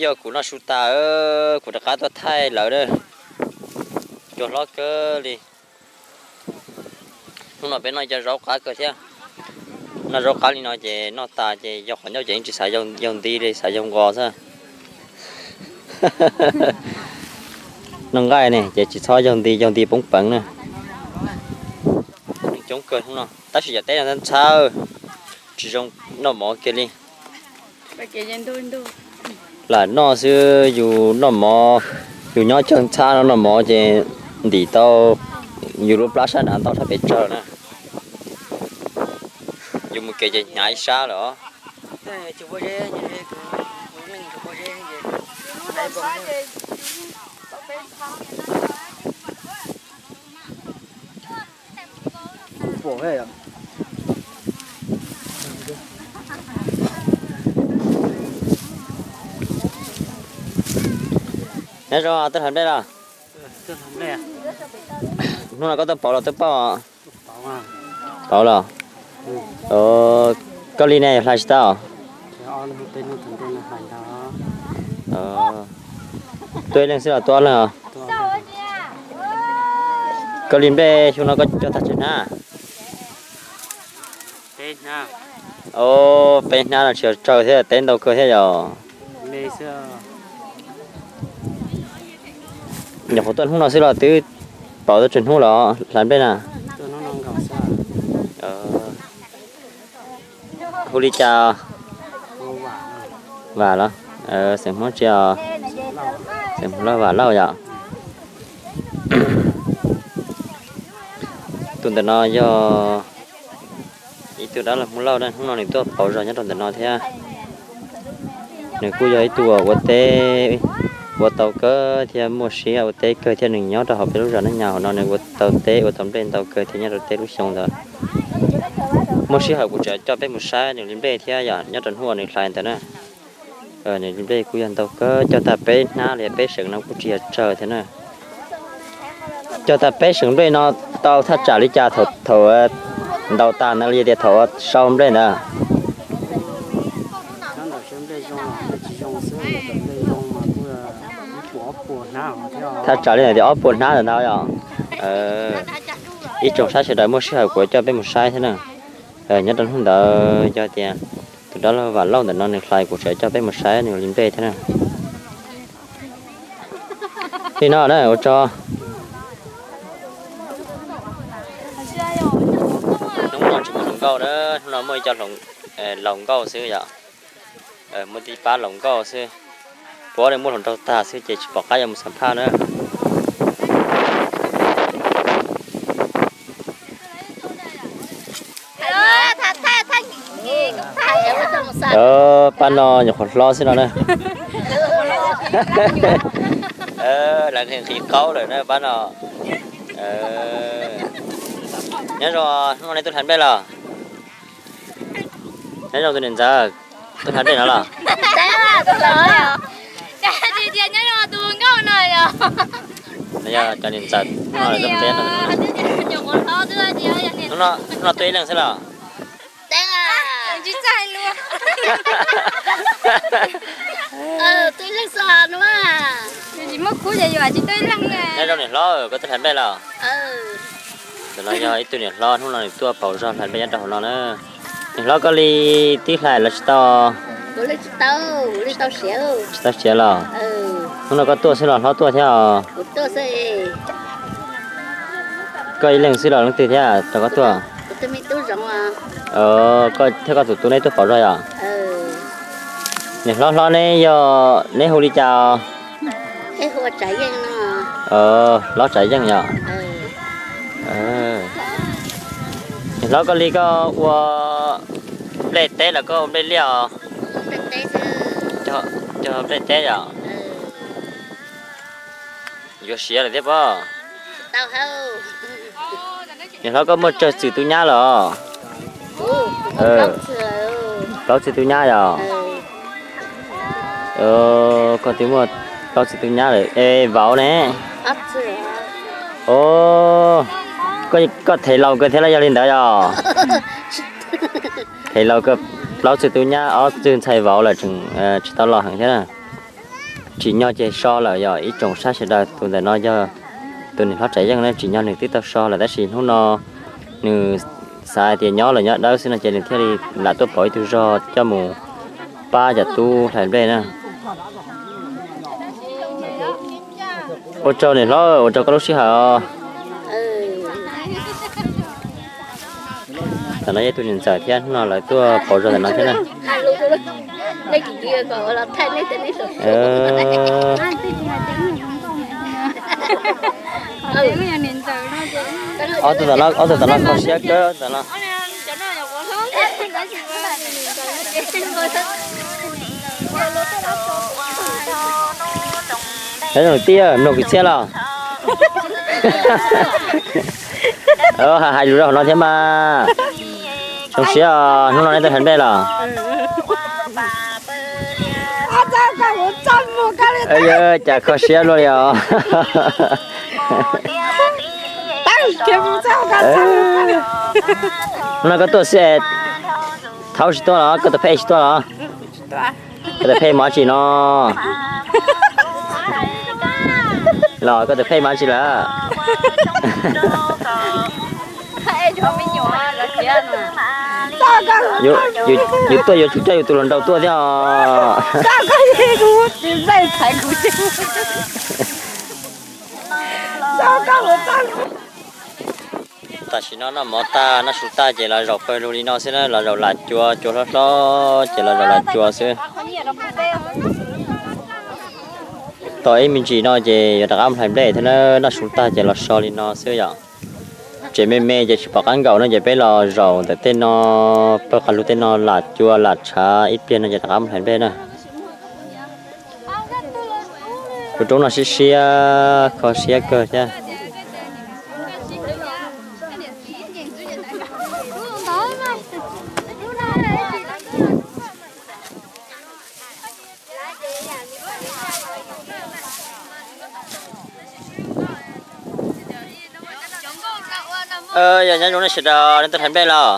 Yog kuv noj su tas, kuv rov qab tuaj thaij lawv, cua hlob kawg li. Hnub no peb noj cov zaub qab kawg thiab. Noj zaub qab li no ces noj tas ces yog qhov ncauj ces yeej tsis xav yaug nti li, xav yaug nqos xwb. Noj nqaij ne ces tsis txhob yaug nti, yaug nti poob peev na. Neeg coob kawg hnub no tab sis yam teb no ntxhab, tsis zoo noj mov kiag li. Lam noj xwb, yus noj mov, yus nyob chaw ntxhab no noj mov ces ntim tau yus lub plab sab nrad ntau sab pem tsawg na. Yus mus kev ces hnyav ib sab lawm os. Nyob zoo, twb hlais nplej los? Hnub no koj tuaj pauv los twb pauj? Pauv los? Koj li ne hlais tsis tau? Tuaj ib leeg xwb los tuaj ob leeg os? Koj li nplej xyoo no koj cog tag tsawg hnab? Peb hnab no tsis yog tsawg thiab, teb ntau kawg thiab yom. Nyuam qhuav tuaj hnub no xwb los twb pauv tau tsawg hnub los hlais nplej na? Hu li cas? Vam los? Xeem Hmoob tsis, xeem Hmoob Lauj, Vam Lauj yom. Tus ntawm no yog ib tug dab laug Hmoob Lauj na, hnub no nws tuaj pauv zog nyob rau ntawm no thiab. Nws kuj yog ib tug uas ua teb ua tau kawg thiab muaj siab ua teb kawg thiab, nws nyob rau hauv peb lub zos Naj Nyas hauv no nws ua tau teb ua tau nplej ntau kawg thiab nyob rau teb lub xyoo ntawd. Muaj sij hawm kuv tseem coj peb mus saib nws li nplej thiab yom, nyob rau hnub uas nws hlais ntawd na. Nws li nplej kuj yog ntau kawg, cog tag peb hnab li peb seem no kuj tsis yog tsawg thiab na. Cog tag peb seem nplej no tau thaj tsam li cas thaum ntaus tag ntawd los yog tias thaum sau nplej ntawd? Thaj tsam li ntawd tias ob puas hnab ntawd ntag yom. Ib tsoom saib sawv daws muaj sij hawm kuv coj peb mus saib thiab na. Nyob rau hnub ntawd yog tias tus dab laug Vam Lauj ntawm no nws hlais kuv tseem coj peb mus saib nws li nplej thiab na. Li no na ua tsaug. Hnub no tsis muaj hluas nkauj na, hnub no muaj ib co hluas nkauj xwb yom. Muaj tib pab hluas nkauj xwb, puab li muaj hluas nraug tag xwb ces tsis pom qab yuav mus xam phaj na. Pab no nyuam qhuav hlob xwb no na. Lawv nqhis qaub lawm na pab no. Nyob zoo, hnub no nej tuaj hlais nplej los? Nyob zoo tus niam ntxawm, tuaj hlais nplej no los? Nyob zoo tus nkauj no yog, yog cov niam ntxawm no lawv tuaj hlais nplej no. Hnub no tuaj ib leeg xwb los? Nyob zoo niam hlob, koj tuaj hlais nplej los? Ntawm no yog ib tug niam hlob, hnub no nws tuaj pauv zog hlais nplej nyob rau hauv no na. Niam hlob, koj li twb hlais los tsis tau? Tsis tau siav los? Hnub no koj tuaj xwb los hlob tuaj thiab os? Koj ib leeg xwb los leej twg thiab rau koj tuaj? Koj thiab koj tus tub neb tuaj pauv zog yom? Niam hlob, hlob neb yog, neb hu li cas? Hlob Tsav Yeej yom? Niam hlob, koj li koj ua nplej teb los koj ua nplej liaj os? Cog nplej teb yom? Yuav siav lawm thiab pob. Niam hlob, koj muaj tsawg txwm tub nyab los? Plaub txwm tub nyab yom? Koj twb muaj plaub txwm tub nyab lawm es vauv ne? Koj them laus kawg thiab los yog li ntawd yom? Them laus kawg. Plaub txwg tub nyab ob txwg ntxhais vauv lawm tseem tsis tau los heev thiab na. Tsim nyog ces so lawm yog ib tsoom saib sawv daws, tus ntawm no yog tus niam hlob Tsav Yeej na, tsim nyog nws twb tau so lawm tab sis hnub no nws xav hais tias nyob los nyob dawb xwb no ces nws thiaj li lam tuaj pauv ib tug zog coj mus pab cov tub hlais nplej na. Ua tsaug niam hlob, ua tsaug koj lub sij hawm os. Tam no yog ib tug niam ntxawm thiab, hnub no lawv tuaj pauv zog ntawm no thiab na. Ob tug tom no, ob tug tom no kho siab kawg tam no. Tij mloog kwv txhiaj los. Hais lus rau hauv no thiab mas. Zoo siab os, hnub no neb tuaj hlais nplej los? Yog cas kho siab luaj li os. Hnub no koj tuaj xwb, thaub tsis tuaj los? Koj tus phej tsis tuaj los? Koj tus phej mob tsis no? Los koj tus phej mob tsis lawm? Yus tuaj yuav tsum coj yus tus hluas nraug tuaj thiab os. Tam sim no noj mov tag noj su tag ces los zaum pawg lug li no xwb na, los zaum lam cua, cua hlob hlob ces los zaum lam cua xwb. Tos ib me ntsis no ces yuav rov qab mus hlais nplej thiab na, noj su tag ces los so li no xwb yom. Tsev me me ces tsis pom qab nkaum no ces peb los zaum ntawm tej no, pawg qab lug tej no lam cua lam tshav ib pliag no ces rov qab mus hlais nplej na. Kuv roob no siab siab kho siab kawg thiab. Yog nyob zoo nej sawv daws, nej tuaj hlais nplej los?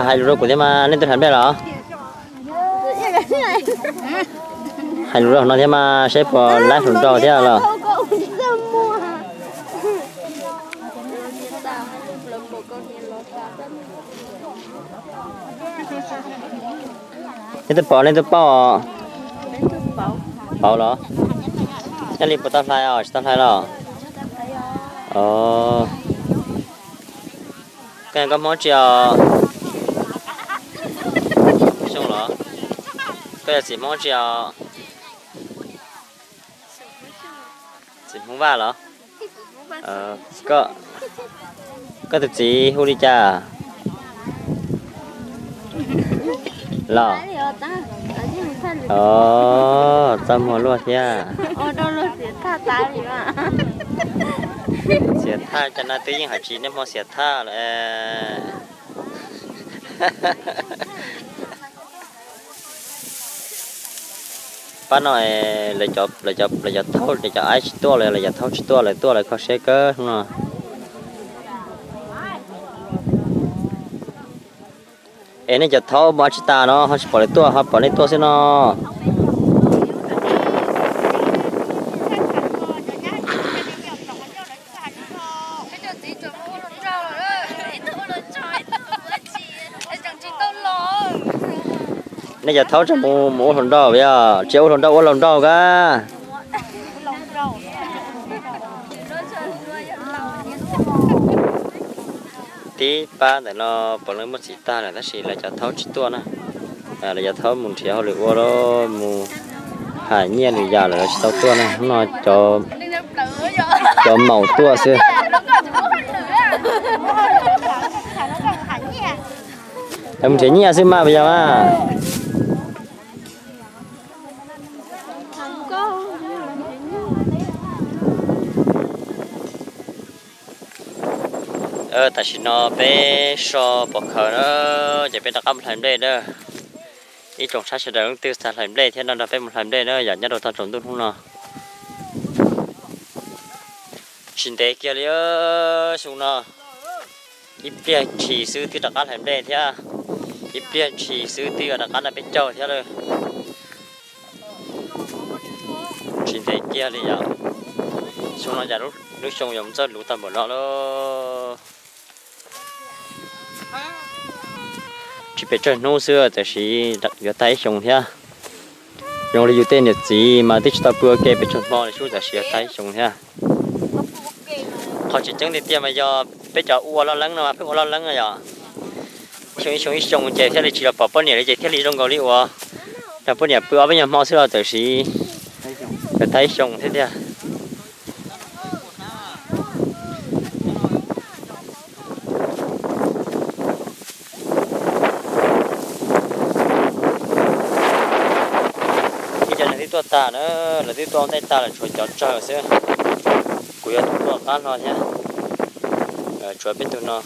Hais lus rau kuv thiab mas, nej tuaj hlais nplej los? Hais lus rau hauv no thiab mas saib puas laib hluas nraug thiab los. Nej twb pauv, nej twb paub os? Pauv los? Nyob li puas tau hlais os, tsis tau hlais los? Koj yog koj Hmoob tsi os? Xyooj los? Koj yog txiv Hmoob tsi os? Txiv Hmoob Vaj los? Koj tus txiv hu li cas los? Txaj muag luaj thiab. Xiav Thaj, cas no twb yeej hais tsis niaj hmo Xiav Thaj lawm. Pab no lawv cov thaub, lawv cov aib tsis tuaj lawm, lawv cov thaub tsis tuaj, lawv tuaj lawv kho siab kawg no. Es nej cov thaub mus ua tsis tas no ho tsis pom lawv tuaj, ho pom nej tuaj xwb no. Nej cov thaub tseem mus ua hluas nraug, yog tsis ua hluas nraug ua laus nraug kab. Tib pab ntawm no puav leej muaj txiv tag lawm tab sis lawv cov thaub tsis tuaj na. Lawv cov thaub mus nrhiav hauj lwm ua lawm, mus hais nyiaj lwm yam lawm, lawv tsis tau tuaj na. Hnub no cov maum tuaj xwb. Lawv mus nrhiav nyiaj xwb mas puas yog mas? Tam sim no peb so pov khawv na, ces peb rov qab mus hlais nplej na. Ib tsoom saib sawv daws leej twg xav hlais nplej thiab no nrog peb mus hlais nplej na, yog nyob rau tog tsaus ntuj hnub no. Tsis ntev kiag li xyoo no. Ib pliag ntshis xwb twb rov qab hlais nplej thiab, ib pliag ntshis xwb twb yuav rov qab noj peb caug thiab lawm. Tsis ntev kiag li yom. Xyoo no cas lub xyoo yuav mus txog luv tag npaum no lauj. Tsis pes tsawg hnub xwb tiam sis yuav tag ib xyoos thiab. Zoo li yus tej niam txiv mas twb tsis tau pw ua ke pes tsawg hmo li xwb tiam sis yuav tag ib xyoos thiab. Qhov tseem ceeb tiag tiag mas yog peb cov ua loj leeb no mas pheej ua loj leeb no yom. Xyoo ib xyoo ib xyoo ces thiaj li tsis los pom poj niam li ces thiaj li zoo nkaus li uas yog poj niam pw ob peb nyuag hmo xwb los tiam sis yuav tag ib xyoos thiab tiag. Ib cov neeg twb tuaj tag na, lawv twb tuaj ua ntej tag lawm tshuav cov tsawg xwb. Kuv yuav tuaj qab no thiab, tshuav peb tug no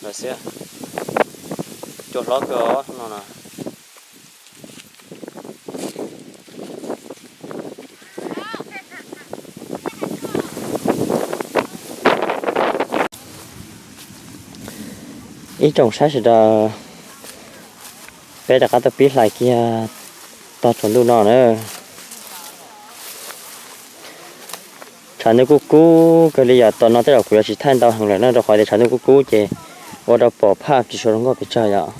lawm xwb. Cua hlob kawg no no. Ib tsoom saib sawv daws, peb rov qab tuaj pib hlais kiag tog tsaus ntuj no na. Tshav ntuj kub kub kawg li yom, tom no tej zaum kuv yuav tsis thaij ntau heev lawm na rau qhov tias tshav ntuj kub kub ces ua rau pom phaj tsis tshua zoo nkauj pes tsawg yom.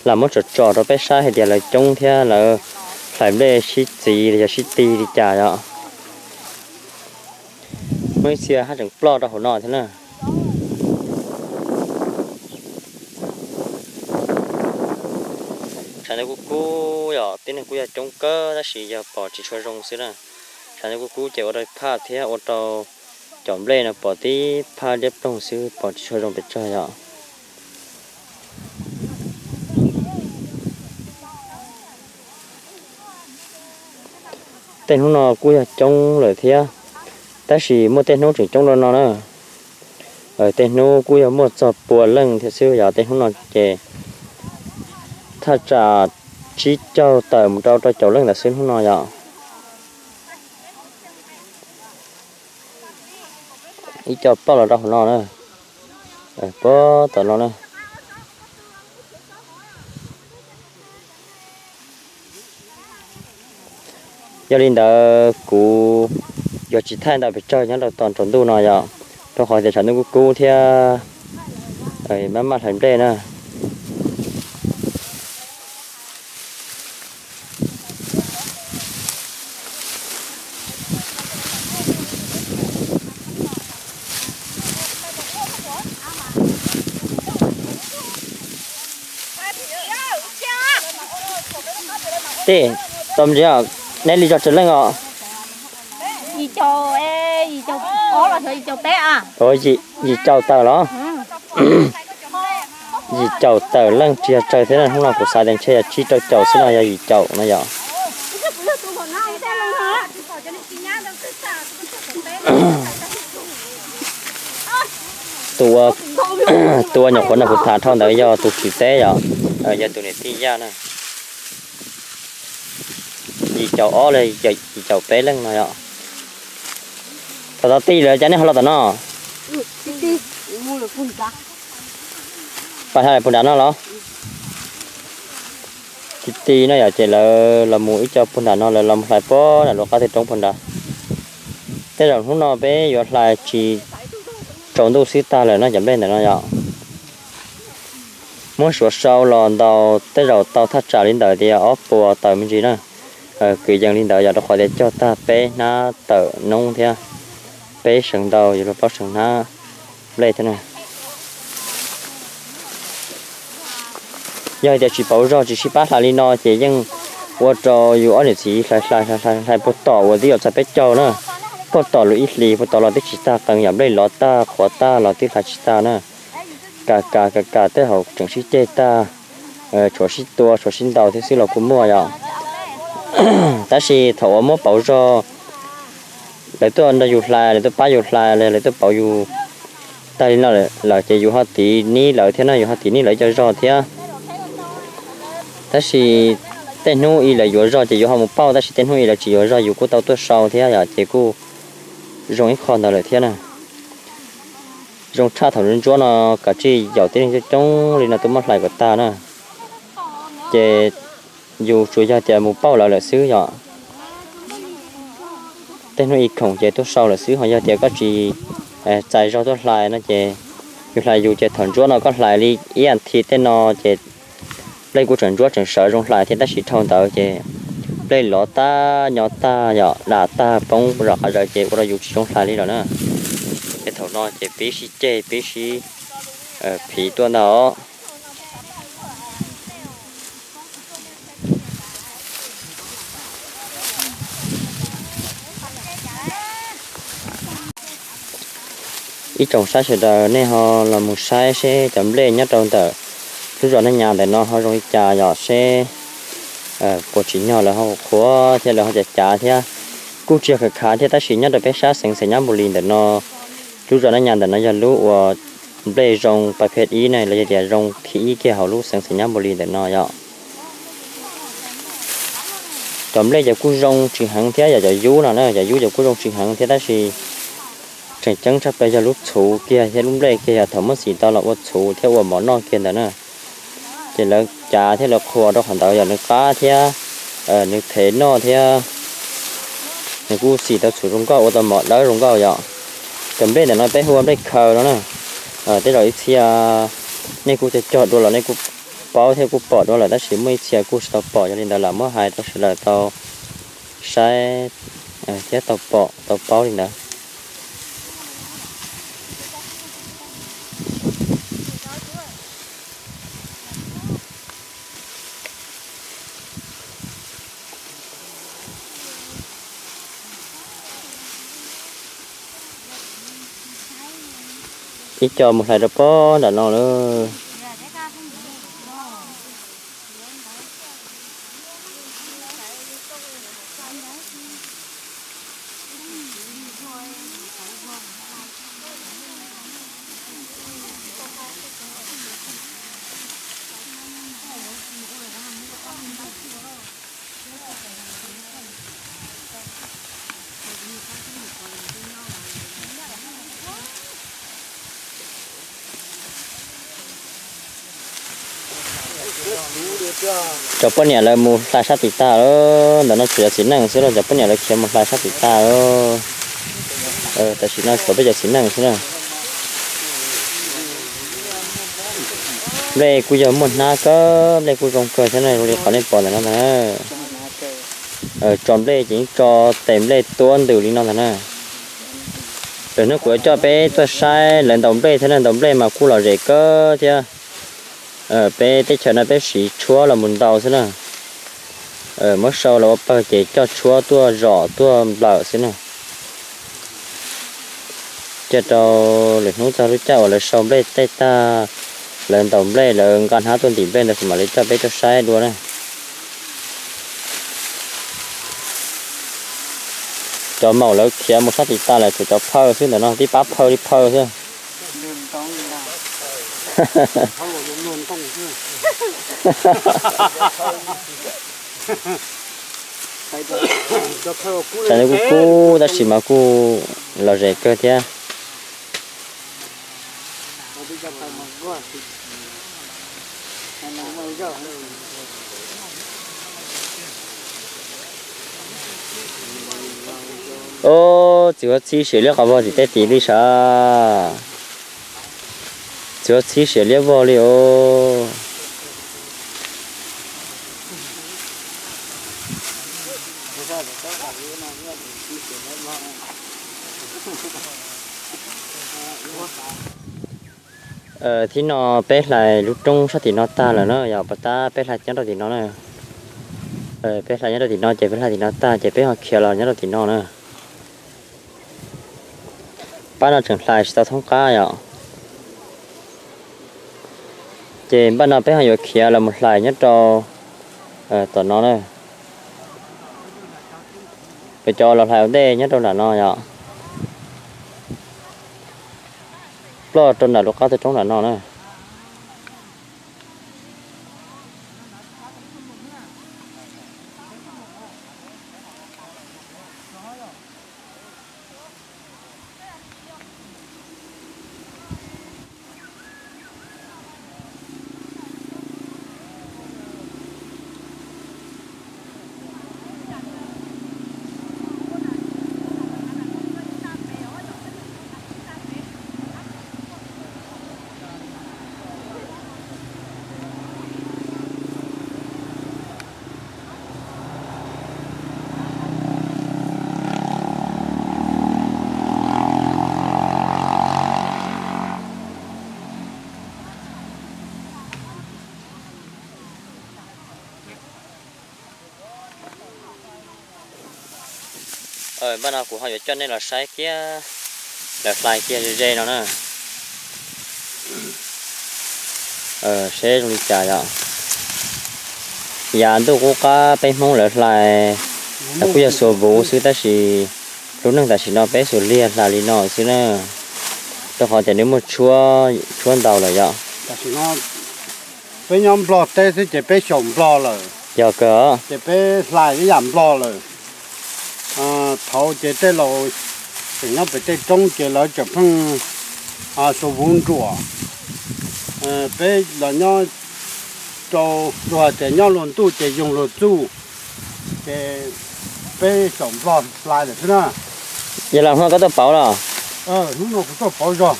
Lam muab tsom tsom rau peb saib hais tias lawv coob thiab lawv hlais nplej sib txiv los yog sib ti li cas yom. Muaj ib txhia haj tseem ploj rau hauv no thiab na. Tshav ntuj kub kub yom, tib neeg kuj yog coob kawg tab sis yog pom tsis tshua zoo xwb na. Tshav ntuj kub kub ces ua rau phaj thiab ua rau cov nplej no pom tib phaj liab ploog xwb pom tsis tshua zoo pes tsawg yom. Tej hnub no kuj yog coob lawm thiab, tab sis muaj tej hnub tseem coob dua no na. Tej hnub kuj yog muaj txog pua leej thiab xwb yom, tej hnub no ces thaj tsam tsib caug tawm mus rau rau caum leej ntawd xwb hnub no yom. Ib co ploj los rau hauv no na, puag tom no na. Yog li ntawd kuv yuav tsis thaij ntau pes tsawg nyob rau tog tsaus ntuj no yom, rau qhov tias tshav ntuj kub kub thiab maj maj hlais nplej na. Tej, tau ntsia, neb li zog tsawg leej os? Yim caum tawm los? Yim caum tawm leej tsis yog tsawg thiab, hnub no kuv xav tias ntshe yog tsib rau caum xwb no yog yim caum no yom. Tus ua nyuam qhuav no kuv tham dhau ntawd yog tus tswv teb yom, yog tus niam tij Yaj na. Yim caum ob los yim caum peb leej no yom. Thaum tau tij lawm cas nej ho los tom no? Pab hlais puag nram no los? Ti ti no yom, ces lawv los mus ib co puag nram no, lawv los mus hlais puag nram lub qab tej roob puag nrad. Tej zaum hnub no peb yuav hlais tsis tsaus ntuj xwb tag lawm no cov nplej ntawm no yom. Muab suav sau los ntaus tej zaum tau thaj tsam li ntawm tias ob puas tawm me ntsis na. Kwv yees li ntawd yog rau qhov tias cog tag peb hnab tawm noob thiab, peb seev ntau yuav luag plaub seev hnab nplej thiab na. Yog hais tias tsis pauv zog tsis sib pab hlais li no ces yeej ua rau yus ob niam txiv hlais hlais hlais hlais puag tom uas twb yuav txog peb caug na, puag tom lub ib hlis puag tom los twb tsis tag qee yam nplej lov tag qhuav tag los twb hlais tsis tag na. Kas kas kas kas tej zaum tseem sib ceg tag, tshuav sib tua tshuav sib ntaus thiab xwb los kuj muaj yom. Tab sis thaum uas muab pauv zog, lawv tuaj nrog yus hlais, lawv tuaj pab yus hlais, lawv tuaj pauv yus tag li no lawm ces yus ho tiv nib lawv thiab no, yus ho tiv nib lawv ib co zog thiab. Tab sis Tej hnub ib lawv yuav zog ces yuav ho mus pauj, tab sis tej hnub ib lawv tsis yuav zog yus kuj tau tuaj sau thiab yom, ces kuj zoo ib qho ntawd lawm thiab na. Zoo tshaj thaum ntsuab no, kav tsij yaum tib neeg coob coob li no tuaj muab hlais kom tag na. Ces yus tsuas yog tias mus pauj lawv lawm xwb yom. Tej hnub ib khoom ces tuaj sau lawm xwb, ho yog tias koj tsis txais zog tuaj hlais no ces yus hlais yus ces thaum ntsuab no koj hlais li ib as thiv tej no ces nplej kuj tseem ntsuab tseem sawv zoo hlais thiab, tab sis dhau ntawd ces nplej lov tag nyo tag yom, dam tag poob zom qab zawv ces ua rau yus tsis zoo hlais li lawm na. Ces thaum no ces pib sib ceg pib sib phiv tuaj ntag os. Ib tsoom saib sawv daws nej ho los mus saib seb cov nplej nyob rau ntawm lub zos Naj Nyas ntawm no ho zoo li cas yom, seb puas tsim nyog lawv ho qhuav thiab lawv ho cav cav thiab. Kuj tsis yog khav khav thiab, tab sis nyob rau peb sab xeev Xais Nyab Npus Lis ntawm no, lub zos Naj Nyas ntawm no yog lub uas nplej zoo pab phem ib ne, los yog tias zoo thib ib kiag hauv lub xeev Xais Nyab Npus Lis ntawm no yom. Cov nplej ces kuj zoo tsis heev thiab yom, cov yub no na, cov yub ces kuj zoo tsis heev thiab, tab sis tseem ceeb tshaj plaws yog lub txhuv kiag thiab lub nplej kiag, yog thaum muab xim tau los ua txhuv thiab ua mov noj kiag ntawd na. Ces lawv cav thiab lawv qhuas rau qhov ntawd yog nws qab thiab nws thev noj thiab nws kuj xim tau txhuv zoo nkauj, ua tau mov dawb zoo nkauj yom. Cov nplej ntawm no peb hu ua nplej khaws no na. Tej zaum ib txhia nej kuj cog cog dua los nej kuj paub thiab kuj pom dua lawm, tab sis muaj ib txhia kuj tsis tau pom, yog li ntawd lam muab hais rau sawv daws tau saib thiab tau pom tau paub li ntawd. Ib co mus hlais rau pob nram no lawm. Cov poj niam lawv mus hlais sab tim tag lawm, ntawm no tsuas yog txiv neej xwb lauj, cov poj niam lawv khiav mus hlais sab tim tag lawm. Tam sim no tshuav peb cov txiv neej xwb na. Nplej kuj yog muaj hnab kawg, nplej kuj zoo kawg thiab na, zoo li qhov nej pom ntawm no ntag na. Tso nplej ces yeej tso tes nplej tuab ntws li no ntag na. Lwm hnub kuv yuav coj peb tuaj saib lawv ntaus nplej thiab na, ntaus nplej mas kuj lom zem kawg thiab. Peb teb chaws no peb siv tshuab los mus ntaus xwb na. Muab sau los ua pawg ces coj tshuab tuaj zom tuaj nplawm xwb na. Cia rau lwm hnub txog lub caij uas lawv sau nplej tej tag, lawv ntaus nplej lawv nqa hnab tuaj ntim nplej ntawd kuv mam li coj peb tuaj saib dua na. Cov maum lawv khiav mus sab tim tas lawm, tshuav cov phaw xwb ntawm no, tib pab phaw li phaw xwb. Tsam no kuj kub tab sis mas kuj lom zem kawg thiab. Ob, txiv huab txhib siav liab qhov vog tim tej tim li sav. Txiv huab txhib siav liab vog li os. Thib no peb hlais lub roob sab tim no tag lawm na, yog pas tab peb hlais nyob rau tim no na. Peb hlais nyob rau tim no ces peb hlais tim no tag ces peb ho khiav los nyob rau tim no na. Pab no tseem hlais tsis tau thoob qab yom. Ces npaj no peb ho yuav khiav los mus hlais nyob rau tom no na. Lawv cov los hlais ua ntej nyob rau nram no yom. Ploj rau nram lub qab tw roob nram no na. Npaj no kuv ho yuav coj nej los saib kiag lawv hlais kiag ze ze no na. Seb zoo li cas yom. Yav ntuj qub qab peb Hmoob lawv hlais, lawv kuj yog xuas vuv xwb tab sis lub neej tam sim no peb xuas liag hlais li no xwb na, rau qhov tias nws muaj tshuab ntau lawm yom. Tam sim no peb nyob Nplog teb xwb ces peb xyaum Nplog lawm. Yog kawg. Ces peb hlais ib yam Nplog lawm. Thaud ces tej laus tseem nyob pem tej roob ces lawv tseem pheej xuas vuv nruam. Peb los nyob rau luag tias nyob luag ntuj ces yoog luag txuj, ces peb xyaum Nplog hlais lawm xwb na. Yog los hnub no koj tuaj pauv los? Hnub no kuv tuaj pauv zog.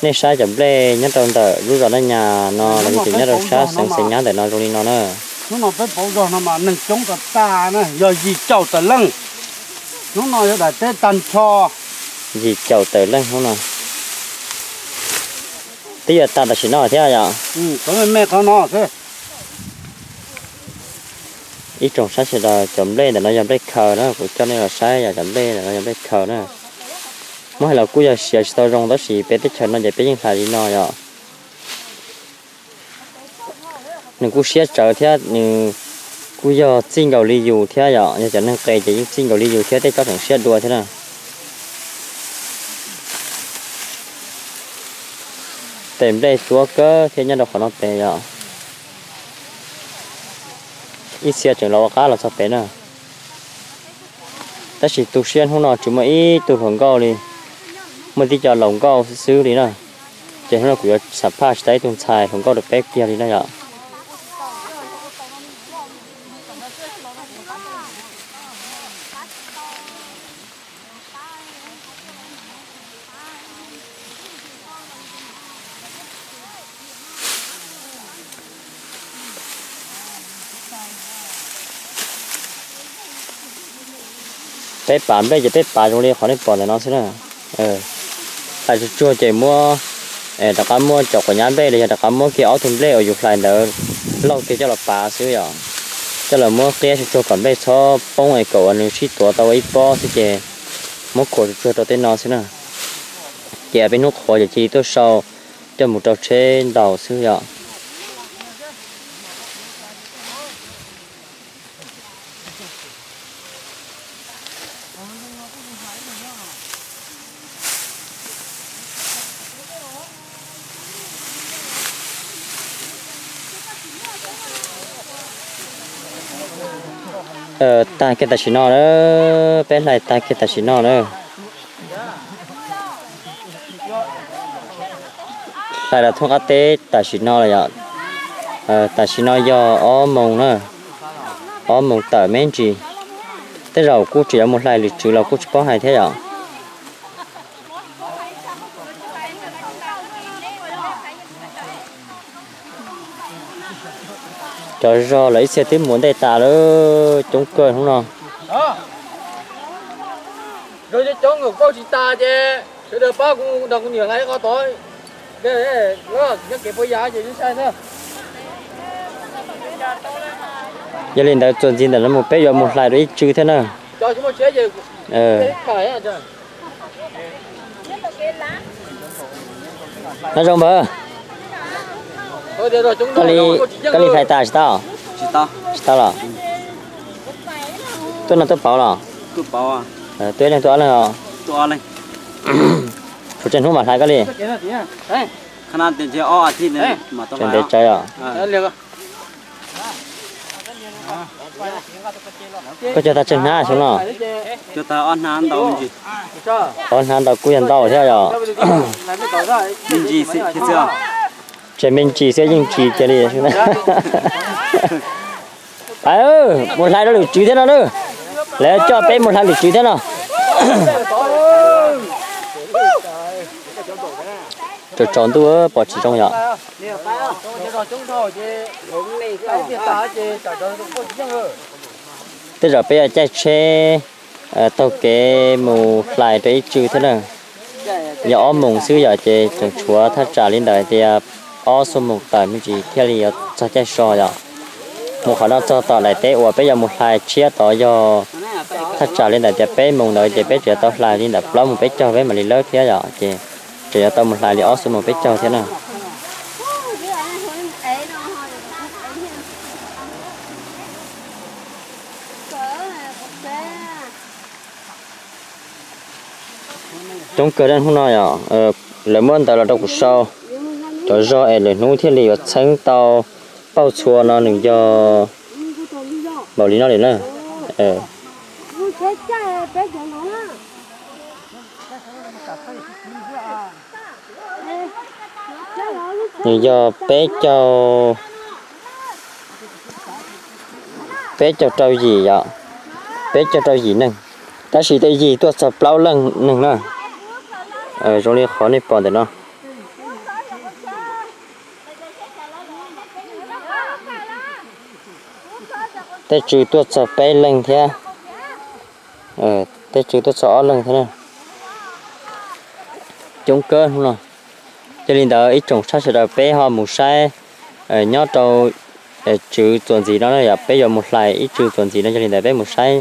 Nej saib cov nplej nyob rau ntawm lub zos Naj Nyas no los yog tias nyob rau sab xeev Xeev Nyab ntawm no zoo li no na. Hnub no peb pauv zog no mas neeg coob tas tas na, yog yim caum tawm leej. Hnub no yog daim teb tag nrho. Yim caum tawm leej hnub no. Twb yuav tag tam sim no thiab yom? Ib tsoom saib sawv daws, cov nplej ntawm no yog nplej khaws na, kuv coj nej los saib yom, cov nplej ntawm no yog nplej khaws na. Muab hais los kuj yog siav tsis tau zoo tab sis peb teb chaws no ces peb yeej hlais li no yom. Nws kuj siab tsawv thiab nws kuj yog txij nkaus li yus thiab yom, yog cov neeg qes ces yeej txij nkaus li yus thiab tej tsob tseem siab dua thiab na. Tes nplej tuab kawg thiab nyob rau qhov no tes yom. Ib txhia tseem los ua qab los txog pem na. Tab sis tu siab hnub no tsis muaj ib tug hluas nkauj li, muaj tib co laus nkauj xwb li na. Ces hnub no kuv yuav xam phaj tsis tau ib tug ntxhais hluas nkauj rau peb kiag li na yom. Peb pav nplej ces peb pav zoo li qhov nej pom ntawm no xwb na. Hlais tsuag tsuag ces muab, rov qab muab cov quav nyab nplej los yog rov qab muab kiag ob tug nplej uas yus hlais ntawd lauj kiag coj los pav xwb yom. Coj los muab qiab tsuag tsuag kom nplej txhob poob es kom uas nws sib tuav tau ua ib pob xwb ces muab khuam tsuag tsuag rau tej no xwb na. Ces peb hnub qhuav ces cia li tuaj sau coj mus rau tsheb ntaus xwb yom. Tag kiag tam sim no na, peb hlais tag kiag tam sim no na. Hlais los thoob qab teb tam sim no lawm yom. Tam sim no yog ob moos na, ob moos tawm me ntsis. Tej zaum kuj tseem yuav mus hlais lwm tswv los kuj tsis paub hais thiab yom. Cov zog lawv ib txhia twb mus ntej tas lawm, coob kawg hnub no. Coob, coob, kuv tsis tas ces sawv daws pab kuv nrog kuv niam hlais qhov tod. Nyob kev puas yas ces sai xwb. Yog li ntawd txuas ntxiv ntawm no mus peb yuav mus hlais dua ib tswv thiab na. Nyob zoo npawg. Koj li hlais tas tsis tau? Tsis tau los? Tuaj no tuaj pauv los? Tuaj ib leeg tuaj ob leeg os? Tshuav tsawg hnub mam hlais koj li? Tseem ntev tsawv os. Koj cog tag tsawg hnab xyoo no? Ob hnab ntau kuj yog ntau thiab yom. Tseg me ntsis xwb yeej tsis cia li. Mus hlais rau lwm tswv thiab no na. Lawv coj peb mus hlais lwm tswv thiab no. Tsaus tsaus ntuj pom tsis zoo yom. Tej zaum peb caij tsheb taug kev mus hlais rau ib tswv thiab na. Yog ob moos xwb yom, ces tseem tshuav thaj tsam li ntawm tias ob xuab moos tawm me ntsis thiaj li yuav txog caij so yom. Mus qhov no txog tom daim teb uas peb yuav mus hlais tshiab tod yog thaj tsam li ntawm tias peb moos ntawd ces peb tseem yuav tau hlais li ntawm plaub moos peb caug peb mam li lawb thiab yom, ces tseem yuav tau mus hlais li ob xuab moos peb caug thiab na. Coob kawg dab hnub no yom, lawv muab ntawv los rau kuv sau cov zog es lwm hnub thiaj li yuav txheeb tau pauj txhua no nws yog npaum li no lawm na. Nws yog peb caug, peb caug rau yim yom, peb caug rau yim neeg, tab sis tej yig tuaj txog plaub leej neeg na. Zoo li qhov nej pom ntawm no. Tej tswv tuaj txog peb leeg thiab, tej tswv tuaj txog ob leeg thiab na. Coob kawg hnub no. Yog li ntawd ib tsoom saib sawv daws peb ho mus saib nyob rau tswv txuas ntxiv no na yom, peb yuav mus hlais ib tswv txuas ntxiv no, yog li ntawd peb mus saib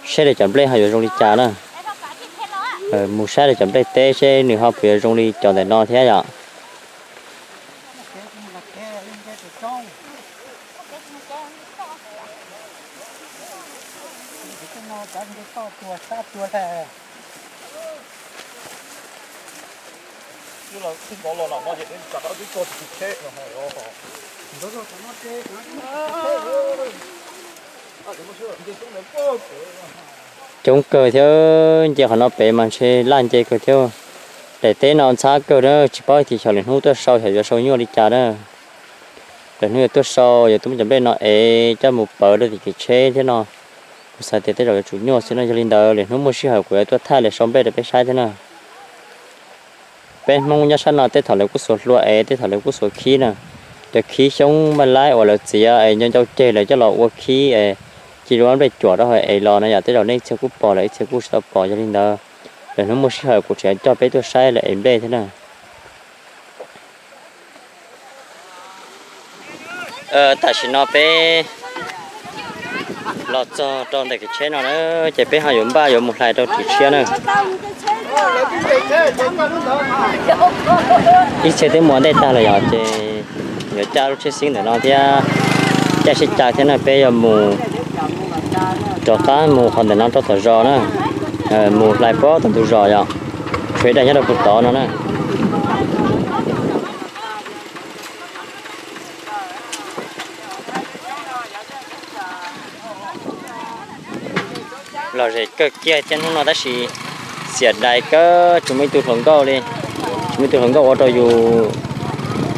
seb daim cov nplej ho yuav zoo li cas na. Mus saib daim cov nplej teb seb nws ho puas yuav zoo li cov ntawm no thiab yom. Coob kawg thiab, nce qhov no pem mas ntshe laj nce kawg thiab. Daim teb no ntxhab kawg na, tsis paub tias xyov lwm hnub tuaj sau xyov yuav sau nyuaj li cas na. Lwm hnub yuav tuaj sau yuav tuaj muab cov nplej no ev coj mus pawv rau tim kev tsheb thiab no. Kuv xav tias tej zaum yuav tsum nyuaj xwb no, yog li ntawd lwm hnub muaj sij hawm kuv yuav tuaj thaij los sau nplej rau peb saib thiab na. Peb Hmoob nyob sab no tej thaum lawv kuj xuas hlua ev, tej thaum lawv kuj xuas khib na. Cov khib xyoob maj laib uas lawv txiav es nco ncau ceg lawv coj los ua khib es cia li muab nplej cuam rau hauv ev los no yom, tej zaum nej ib txhia kuj pom lawm ib txhia kuj tsis tau pom, yog li ntawd lwm hnub muaj sij hawm kuv tseem coj peb tuaj saib lawv ev nplej thiab na. Tam sim no peb los txog rau ntawm kev tsheb no na, ces peb ho yuav npaj yuav mus hlais rau tswv tshiab na. Ib txhia twb mus ua ntej tag lawm yom, ces yuav caij lub tsheb xib ntawm no thiab, caij sib cav thiab na, peb yuav mus rov qab mus qhov ntawm no rau tom zos na, mus hlais puag tom ntug zos yom, tshuav ib daim nyob rau puag tod no na. Lom zem kawg kiag thiab hnub no tab sis xiam dais kawg, tsis muaj ib tug hluas nkauj li, tsis muaj ib tug hluas nkauj ua rau yus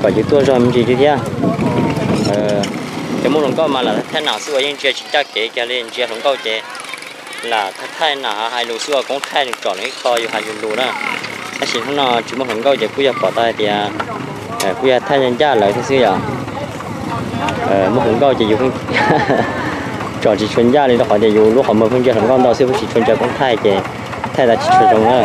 kom yus tuaj zog me ntsis li thiab. Cov muaj hluas nkauj mas lam thaij nam xwb uas yeej ntsia tsis ncaj kev kiag li, ntsia hluas nkauj ces lam thaij nam hais lus xwb uas koob thaij nws tsom nws ib qho yus hais yus lus na. Tab sis hnub no tsis muaj hluas nkauj ces kuj yog pom tau hais tias kuj yog thaij ncaj ncaj lawv thiab xwb yom. Muaj hluas nkauj ces yus tsom tsis tshua ncaj li rau qhov tias yus lub qhov muag pheej ntsia hluas nkauj ntau xwb, pheej tsis tshua ntsia koob thaij ces thaij tau tsis tshua zoo na.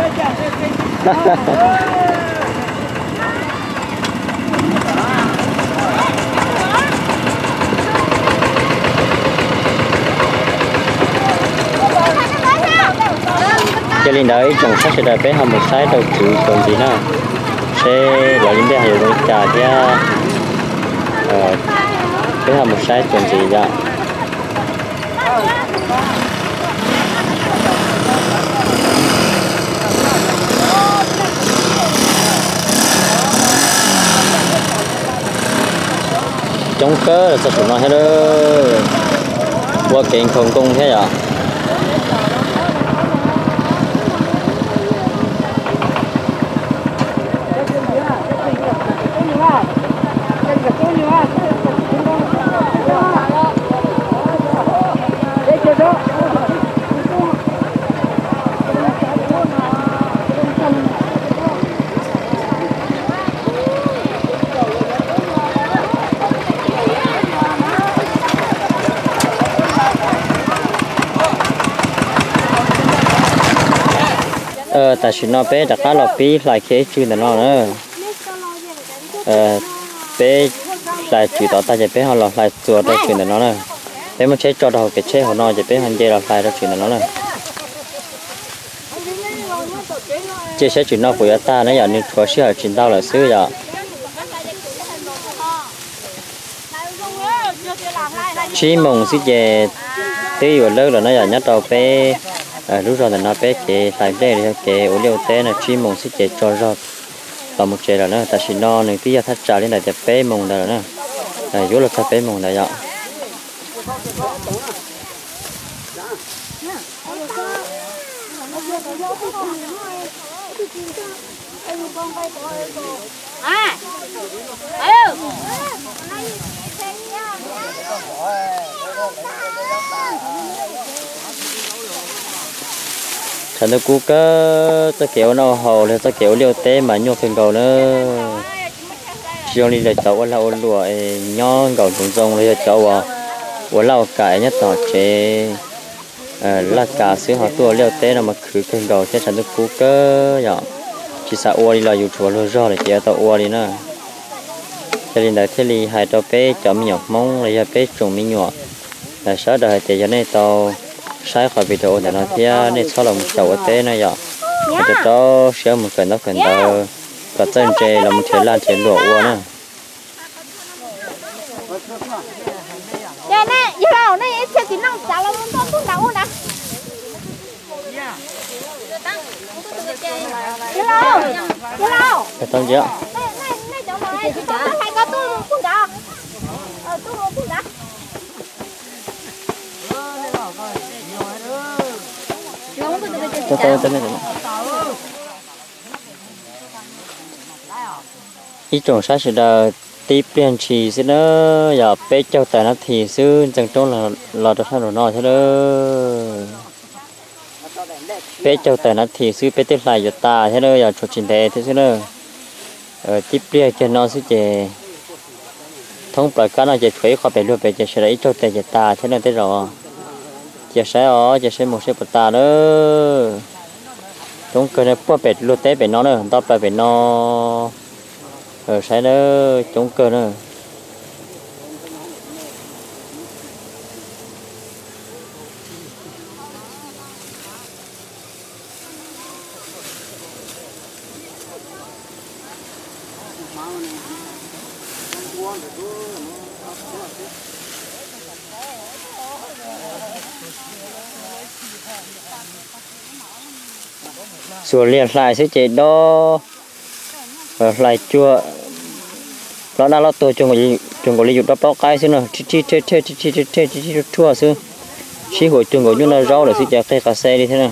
Yog li ntawd ib tsoom saib sawv daws peb ho mus saib rau tswv txuas ntxiv na, seb lawv li nplej ho yuav zoo li cas thiab. Peb ho mus saib txuas ntxiv yom. Coob kawg los txog saum no thiab, ua kev nkhaus nkoo thiab yom. Tam sim no peb rov qab los pib hlais kiag ib tswv ntawm no na. Peb hlais tswv tod tag ces peb ho los hlais txuas rau tswv ntawm no na. Peb muab tsheb tso rau hauv kev tsheb hauv no ces peb ho nce los hlais rau tsev ntawm no na. Ces saib tsev no puas yuav tag na yom, nws tshuav sij hawm tsis ntau lawm xwb yom. Tsib moos xwb ces twb yuav lawb lawm na yom, nyob rau peb lub zos ntawm no peb kev hlais nplej los yog kev ua liaj ua teb no tsib moos xwb ces tsaug zog los mus tsev lawm na. Tam sim no nws twb yog thaj tsam li ntawm tias peb moos ntawd lawm na, yuav luag txog peb moos ntawd yom. Tshav ntuj kub kawg, txoj kev ua noj haus los yog txoj kev ua liaj ua teb mas nyuaj kawg nkaus na. Tsis zoo li lawv cov ua lag ua luam nyob nkaum ntug ntxoo los yog cov uas ua laj ua kam nyob tom tsev laj kam xwb, ho tuaj ua liaj ua teb no mas khwv kawg nkaus thiab tshav ntuj kub kawg yom. Tsis xav ua li los yus tshuav luag zog lawm ces yuav tau ua li na. Yog li ntawd thiaj li hais rau peb cov me nyuam Hmoob los yog peb tsoom me nyuam sawv daws hais tias yog nej tau saib qhov video ntawm no thiab nej txhob los mus xyaum ua teb na yom. Rau rau siab mus kawm ntaub kawm ntawv kom txawj ntse los mus nrhiav laj nrhiav luam ua na. Ib tsoom saib sawv daws, tib pliag ntshis xwb na, yog peb caug tawm nab this xwb ntxeev roob los rau sab nraum no thiab na. Peb caug tawm nab this xwb peb twb hlais yuav tas thiab na, yog tshuav tsis ntev thiab xwb na. Tib pliag kiag no xwb ces thoob plaws kab no ces tshuav ib qho pem luag pem ces sawv daws ib caug tes ces tas thiab na tej zaum. Cia saib os, cia saib mus saib puas tas na. Coob kawg na, puag pem luag teb pem no na, nto plaws pem no. Saib na, coob kawg na. Xuas liag hlais xwb ces dob, hlais cuag plaub dab laub tuag cuag nkaus li yus dob plaub qaib xwb no, rhij rhij rhej rhej rhij rhij rhej rhej rhij rhij ruaj ruaj xwb, sib huam cuag nkaus nyuj noj zaub lawm xwb ces qig qas xe li thiab na.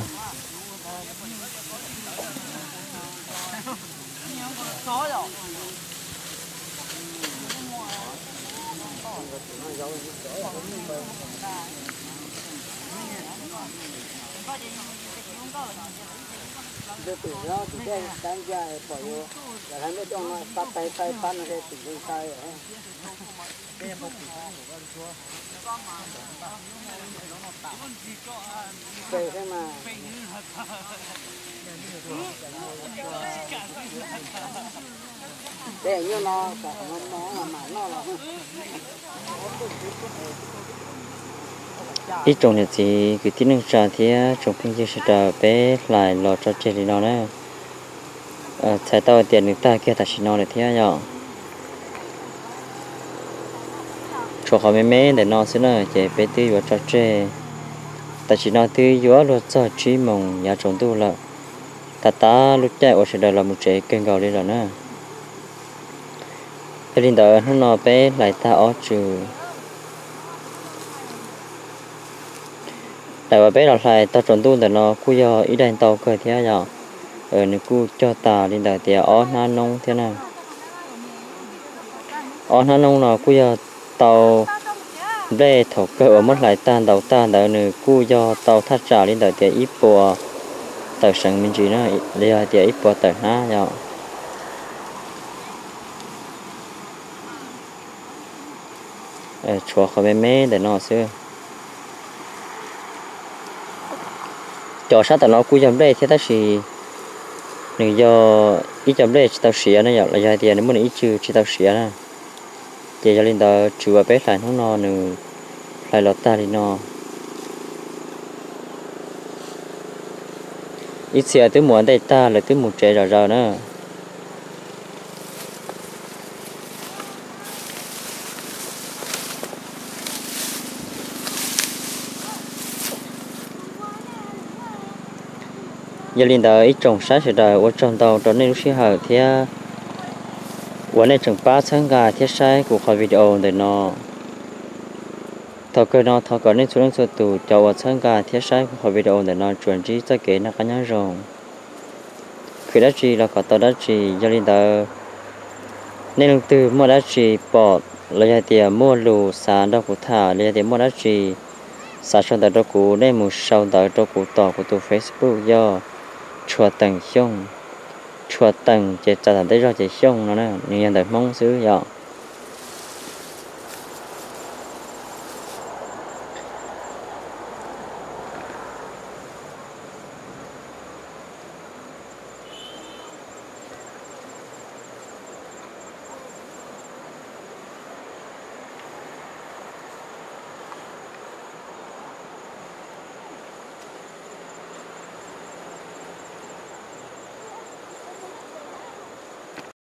Ib tsoom niam txiv kwv tij neej tsa thiab tsoom phooj ywg sawv daws, peb hlais los tso tseg li no na. Txhais tau tias nws tag kiag tam sim no lawm thiab yom. Tshuav qhov me me ntawm no xwb na ces peb twb yuav tso tseg. Tam sim no twb yuav luag txog tsib moos yav tsaus ntuj lawm. Tab tab lub caij uas sawv daws los mus tsev kawg nkaus li lawm na. Yog li ntawd hnub no peb hlais tag ob tswm. Daim uas peb los hlais tag tsaus ntuj ntawm no kuj yog ib daim ntau kawg thiab yom. Nws kuj cog tas li ntawm tias ob hnab noob thiab na. Ob hnab noob no kuj yog tau nplej thaum kawg uas muab hlais tag ntaus tag ntawd nws kuj yog tau thaj tsam li ntawm tias ib puas tawm seev me ntsis na, los yog hais tias ib puas tawm hnab yom. Tshuav qhov me me ntawm no xwb. Cov sab tom no kuj yog nplej thiab tab sis nws yog ib co nplej tsis tau siav na yom, los yog hais tias nws muaj nws ib tswv tsis tau siav na. Ces yog li ntawd tswv uas peb hlais hnub no nws hlais los tag li no. Ib txhia twb mus ua ntej tag, lawv twb mus tsev zom zaws na. Yog li ntawd ib tsoom saib sawv daws, ua tsaug ntau rau nej lub sij hawm thiab uas nej tseem pab txhawb nqa thiab saib kuv qhov video ntawm no. Thaum kawg no thov kom nej txhua leej txhua tus cov uas txhawb nqa thiab saib kuv qhov video ntawm no tsuas ntsib txoj kev noj qab nyob zoo, khwv dab tsi los kom tau dab tsi. Yog li ntawd, nej leej twg muaj dab tsi pom los yog tias muaj lus xav nrog kuv tham los yog tias muaj dab tsi xav sau ntawv rau kuv, nej mus sau ntawv rau kuv tom kuv tus Facebook yog Tshua Teem Xyooj. Tshua Teem ces txawm tom ntej zog ces Xyooj no na, nws yog ntawv Hmoob xwb yom.